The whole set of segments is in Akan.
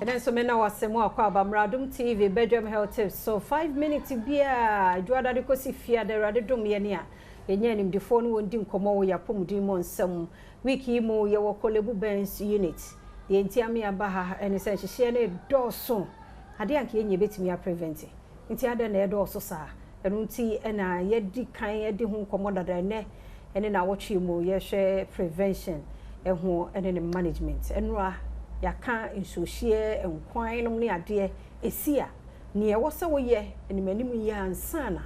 Ɛnɛ nso me na wase mo akɔ aba mmra Adom TV Bedwam Health Tips so 5 minutes biara Dwoada de kɔsi Fiada Awurade dom yɛne a yɛnya animdefoɔ ne wɔn di nkɔmmɔ wɔ yɛn apɔmuden mu nsɛm. Week yi mu yɛwɔ Korle-Bu Burns Unit. Deɛ nti a me aba ha ne sɛ nhyehyeɛ no redɔɔso. Adeɛ a anka yɛnyɛ bɛtumi a prevent. Nti adɛn na ɛredɔɔso saa? Ɛno nti na yɛadi kan adi ho nkɔmmɔ dada. Ɛnnɛ ne nnawɔtwe mu yɛrehwɛ prevention ho ne ne management. Nnora yɛaka nsuohyeɛ, nkwan nom ne adeɛ ɛsi a, nea ɛwɔ sɛ woyɛ anim anim yi ara ansa na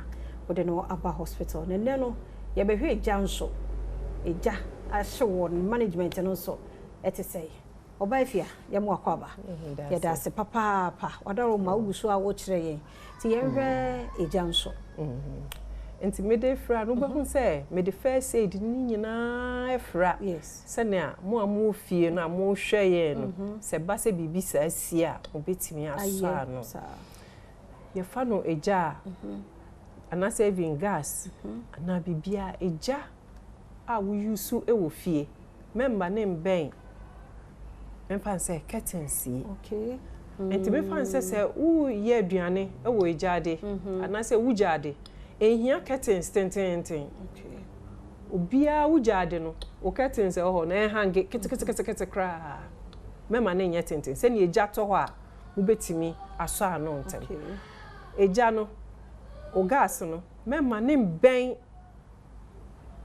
wode no aba hospital. Na ɛnnɛ no yɛbɛhwɛ egya nso. Egya ahye wɔ ne management no nso ɛte sɛn? Ɔbaa Afia, yɛma wo akwaaba. Yɛda ase papaapa. W'adaworoma wogu so a wokyerɛ yɛn. Nti yɛnhwɛ egya nso. Nti mede fra no, wobɛhu sɛ mede first aid no nyinaa fra. Sɛnea mo a mowɔ fie no a mohwɛ yɛn no, sɛ ɛba sɛ biribi saa si a, mobɛtumi asɔ ano. Yɛfa no egya a, anaasɛ even gas anaa biribiara, egya a wo use wɔ fie, mɛmma no mbɛn memfa no sɛ curtains yi. Nti memfa no sɛ sɛ woreyɛ aduane wɔ egyaade anaasɛ wo gyaade, ɛnhia curtains tenteenten. Obiara wo gyaade no, wo curtains a ɛwɔ hɔ no ɛnhange keteketekete koraa. Mɛma no nyɛ tenten sɛnea egya tɔ hɔ a wobɛtumi asɔ ano ntɛm. Egya no, wo gas no, mɛma no mbɛn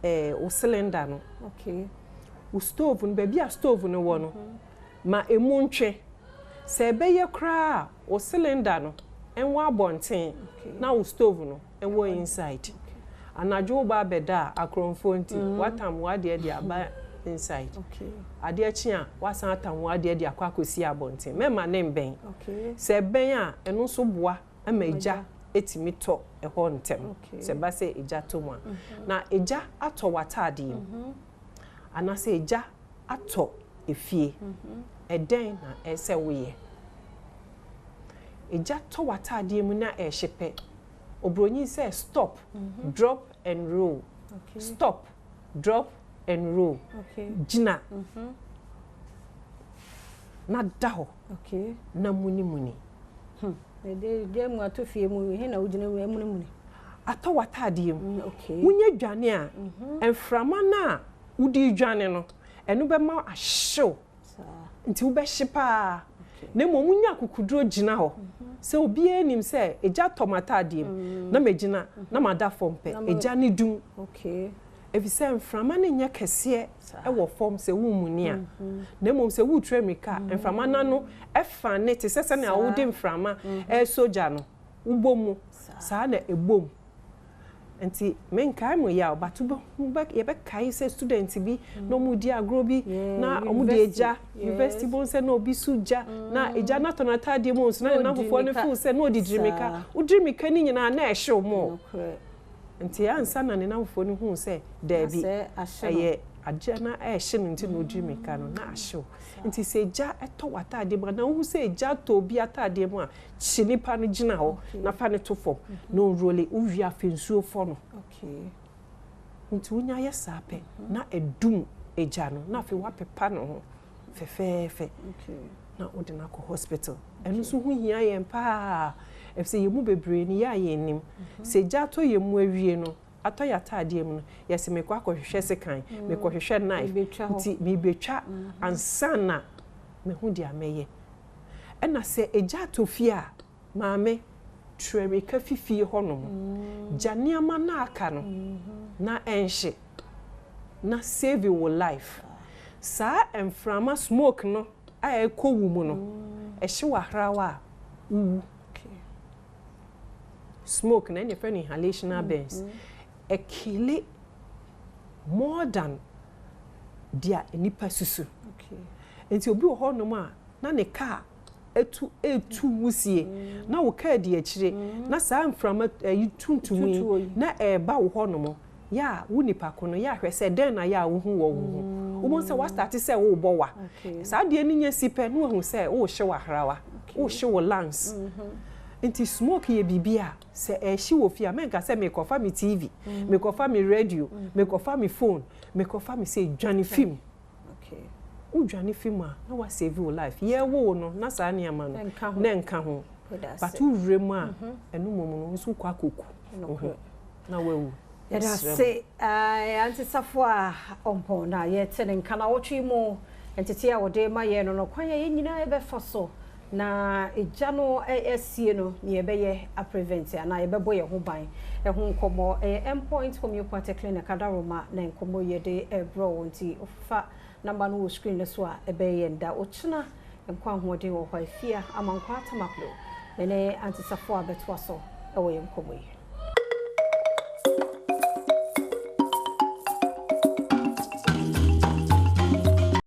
eh, wo cylinder no. Okay. Wo stove no, baabi a stove no wɔ no, ma emu ntwe. Sɛ ɛbɛyɛ koraa a, wo cylinder no nwɔ abɔnten na wo stove no nwɔ inside. Anadwo woba abɛda a, akorɔmfoɔ nti, woatam w'adeɛ de aba inside. Adeɛ kye a, woasan atam w'adeɛ de akɔ akɔsi abɔnten. Mɛmma no mmɛn. Sɛ ɛbɛn a, ɛno nso boa ma egya tumi tɔ hɔ ntɛm, sɛ ɛba sɛ egya tɔ mu a. Na egya atɔ w'ataadeɛ mu, anaasɛ egya atɔ efie, ɛdɛn na ɛsɛ sɛ woyɛ? Egya tɔ w'ataadeɛ mu na ɛrehye pɛ, Oburoni sɛ stop, drop and roll. Stop, drop and roll. Gyina na da hɔ na munimuni. Hmm. Ɛde gya mu ato fie mu, he na wogyina mu amunimuni? Atɔ w'ataadeɛ mu. Mm, okay. Wonya dwane a, mm-hmm. mframa no a wode redwane no, ɛno bɛma ahyew. Nti wobɛhye paa. Na mmom wonya akokoduro gyina hɔ mm-hmm. sɛ obiara nim sɛ egya tɔ m'ataadeɛ mu mm. na magyina na mada fam pɛ, egya no dum. Okay. Efisɛ mframa no nyɛ kɛseɛ wɔ fam sɛ woremuni a, na mmom sɛ woretu ammirika a, mframa no ano fane te sɛ sɛnea wode mframa resɔ gya no, wobɔ mu, saa na ɛbom. Nti menkae mo yaw, but wobɛhu, yɛbɛkae sɛ student bi na wɔredi agorɔ bi na wɔde egya, university bohu sɛ na obi so gya, na egya no atɔ n'ataadeɛ mu nso na ne nnamfofoɔ no feel sɛ na ɔde diri mmirika. Wodiri mmirika no nyinaa na ɛhyew mo. Enti ansa na ne nnamfoɔ no huu sɛ daabi, ɛyɛ adeɛ na ɛrehye no nti na ɔdiri mmirika no, na ahye wo. Nti sɛ gya tɔ w'ataadeɛ mu anaa wohu sɛ gya atɔ obi ataadeɛ mu a, kye nipa no gyina hɔ na fa no to fam na ɔnrole. Wowie a, fa nsuo fɔ no. Nti wonya yɛ saa pɛ na adum gya no na afei woapepa ne ho fɛfɛɛfɛ na wode no akɔ hospital. Ɛno nso ho hia yɛn paa, efisɛ yɛn mu bebree no, yɛ a yɛnnim. Sɛ gya atɔ yɛn mu awie no, atɔ yɛn ataadeɛ mu no, yɛse mekɔ akɔhwehwɛ sekan, mekɔhwehwɛ knife, nti merebɛtwa ansa na mahu deɛ mɛyɛ. Ɛna sɛ gya atɔ fie a, maame, tu amirika fi fie hɔnom, gya nneɛma no a aka no na ɛnhye, na save wo life. Saa mframa, smoke no, a ɛkɔ wo mu no, ɛhye w'ahrawa a, wowu. Smoke no, ɛna yɛfrɛ no inhalational burns. Ɛkille more than deɛ nnipa susu. Nti obi wɔ hɔnom a, na ne car atu retu wusie, na wo car di akyire, na saa mframa ɛyi tuntum yi na ɛreba wo hɔnom. Yɛ a wo nipa ko no, yɛ a hwɛ sɛ dɛn na yɛ a wohu wɔ wo ho. Wobɛhu sɛ woastarte sɛ worebɔ wa. Saa adeɛ no nya si pɛ na woahu sɛ worehye w'ahrawa, worehye wo lungs. Nti smoke yɛ biribi a sɛ ɛrehye wɔ fie a, mɛnka sɛ merekɔfa me TV, merekɔfa me radio, merekɔfa me phone, merekɔfa me sei, dwane fi mu. Wodwane fi mu a, na wasave wo life. Yɛwo wo no na saa nneɛma no na ɛnka ho, but wowura mu a, ɛno mmom no nso wokɔ akɔku wo ho na wawu. Yɛda ase, Auntie Safoa Ɔmpɔn, na yɛte ne nka na wɔtwe mu ntete a wɔde ma yɛn no, kwan a yɛn nyinaa yɛbɛfa so na egya no asie no, nea yɛbɛyɛ aprevent anaa yɛbɛbɔ yɛn ho ban ɛho nkɔmmɔ. Ɛyɛ Endpoint Homeopathic Clinic Adaroma na nkɔmmɔ yi yɛde ɛrebrɛ wo, nti fa number no wɔ screen no so a, ɛbɛyɛ yɛn da. Ɔkyena nkwa ahoɔden wɔ hɔ a, Afia Amankwa Tamaklo ne Auntie Safoa bɛtoa so wɔ yɛn nkɔmmɔ yi.